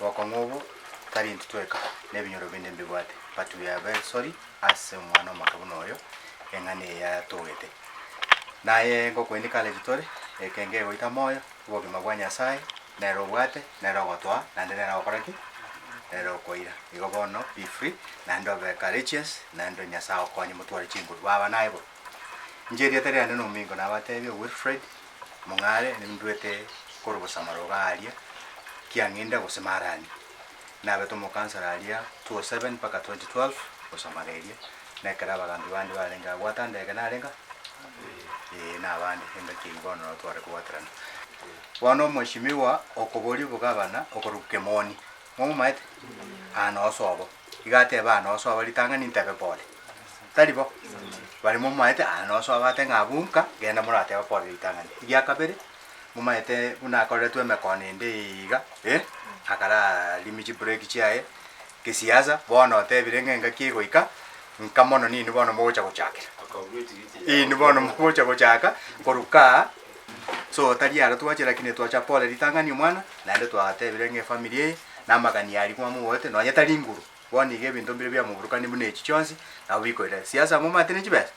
Bokong'u obo tari intwe tweka, na ebinyoro binde mbibwate, but we are very sorry ase omwana omoke buna oyo, eng'ana eye yatogete. Naye ngoku encourage tore, eke ngegoita moyo, obogima bwa Nyasaye, nere obwate, nere ogotoa, naende nere ogokora ki? Nere okoira. Igo bono be free, naende obe courageous, naende Nyasaye agokonye motware chinguru. Baba naye bo. Inche erieta riane na omingo nabatebia Wilfred Mong'are nindwete korwa bosamaro iga aria Kiang'inda gose Marani. Nabete omokansara aria 2007 mpaka 2012 bosamaro eria, na ekero abagambi bande barenge agwo Atandege narenge aa? Ee na abande engaki eyio bono nabo tware kobwaterana. Bono omweshimiwa okoboria obogabana okorokwa Kemoni, momomaete? Aa nosobo. Iga atebe aa nosobo ritang'ani ntebe pole. Tari bo? Baria momomaete aa nosobo ate ng'a abwo nka, genda moratebe pole ritang'ani. Egia kabere, momaete buna akoreretwe emekono ende iga, eh, akararimi chibreak chiaye, kisiasa, bono otebire ng'a engaki egoika, nka mono ninwe bono mogocha gochakera. Inwe bono mogocha gochaka korwa kaa, so tari aro twacha lakini twacha pole ritang'ani omwana, naende twatebire ng'a efamiri eye, na amagani aria kwamoboete nonye tari nguru, bono iga ebinto mbire biamoburukani buna echi chionsi, nabo bikoira. Siasa momanyete ne chibesa,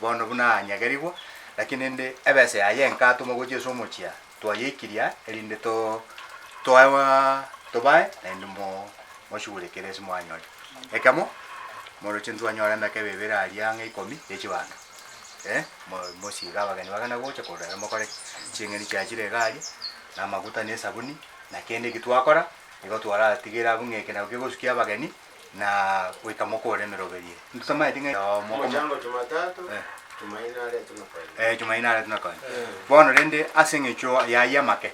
bono buna anyagerigwa, lakini rende ebesa yaye enka atoma gochia ase omochie aa, twayeikirie aa erinde to toewa tobae naende mo moshughulikere ase mwanyore. Ekemo, moroche ntwanyora emekebe ebere aria ang'e ikomi ya chibando, eh, mo- mosiige abageni bagana gocha korwa ere mokore ki? Ching'eni chiachire iga aria, na amaguta na esabuni, na kende eki twakora, nigo twaratigere abwo ng'a eke nabo kegosukia abageni, na goika mokore emeroberio eye. Intwe tomaeti ng'a moko Omochango Jumatatu, Eh. Jumaine aretwe na koenda. Eh, Jumaine aretwe na koenda. Bono rende ase eng'encho yaye amake,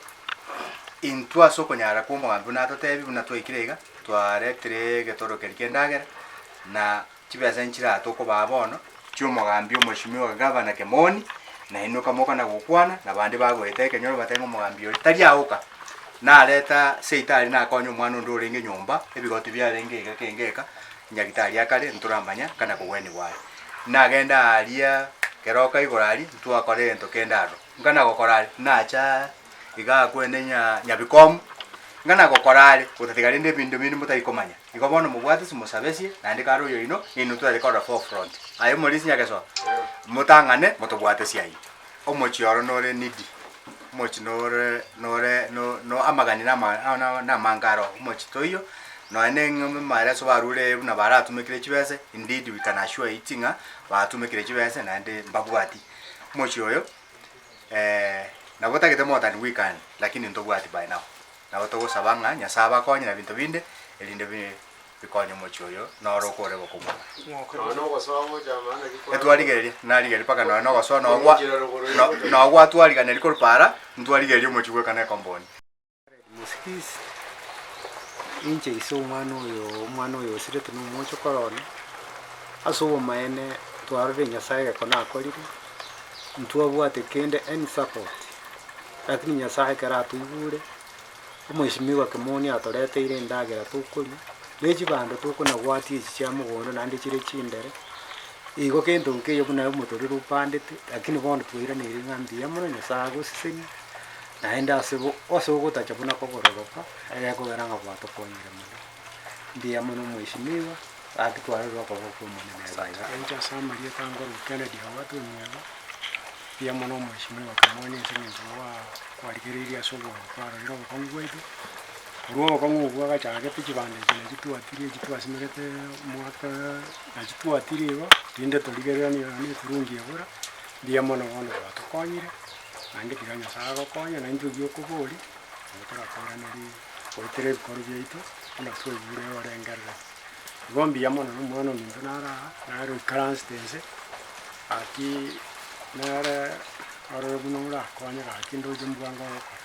intwe ase okonyara kwa omogambi buna atotebie buna twaikire iga, twaretire egetoro keria kia endagera, na chibesa nchiraa tokobaa bono, chia omogambi omweshimiwa gavana Kemoni, nainwe kamokana gokwana, na bande bagoeta ekenyoro batebe ng'a omogambi oria tari aoka, nareta seito aria nakonya omwana onde orenge nyomba, ebigoti biarenge iga kenge eka, nyagitari akare ntoramanya kana kogwenigwa are. Nagenda aria keroka igoro aria, ntwakora egento kende aroro. Nkana gokora are, nacha iga akwende nya nyabikomu, nkana gokora are, gotatiga rende ebinto binde motari komanya. Igo bono mobwate ase mosabesie, naende kare oyoino, ninwe tware korora forefront. Aye omorisia nyagesoa, motang'ane motobwate ase ayio. Omochie oro nore needy, omochie nore nore no no amagani nama na namange aro, omochie toiyo, nonya na eng'o amareso barure buna baratumekire chibese, indeed we can assure it ng'a batumekire chibese naende mbabwati. Omochie oyo, nabo otagete more than we can, lakini ntobwati by now. Nabo togosaba ng'a Nyasae abakonye na binto binde, erinde bi bikonye omochie oyo noro okore bokong'u. Nonya nogosoa gocha amang'ana naki kware Etwarigereria, narigereria mpaka nonya nogosoa nogwa Omochie rogoro no nogwatwariganeria korwa para, ntwarigereria omochie bwekana ekomboni. Mosigisi, inche ise omwana oyo omwana oyo osirete na omochokoro one, ase obomaene twarorire Nyasaye egeko nakorire, ntwabwate kende any support, lakini Nyasaye ekero atoigure, omweshimiwa Kimoni atoreteire endagera tokoria, ne chibando tokonagwatia echi chia mogondo naende chire chindere, igo gento nkeiyo buna omotorero opandete, lakini bono twairaneire ng'a mbuya mono Nyasaye agosesenie, naende ase bo ase ogotacha buna kogororoka, egekogera ng'a gwatokonyire mono. Mbuya mono omweshimiwa, gaki twarorire okoboko kwa Omonene iga iga. Inche ase amarieta nkorwa Kennedy Ogatwa Emiego, mbuya mono omweshimiwa Kimani ase eng'encho gwaa kwarigereirie ase obwango kwarorire obokong'u bwaito, korwa obokong'u obwo bwagachagete chibando echi nachi twatirie echi twasimegete omwaka nachi twatirie igo, rinde torigereranie nonya na eturungi ebura, mbuya mono bono gwatokonyire, naende tiga Nyasaye agokonye na intwe ebi okoboria, nabo torakoiranerie goetera ebikoro biaito, buna twaigure orengereri. Igo mbuya mono na omwana ominto nare aa, nare oikaransete inse, gaki nere orore buna orakonye gaki ndoche mbwango ogokora.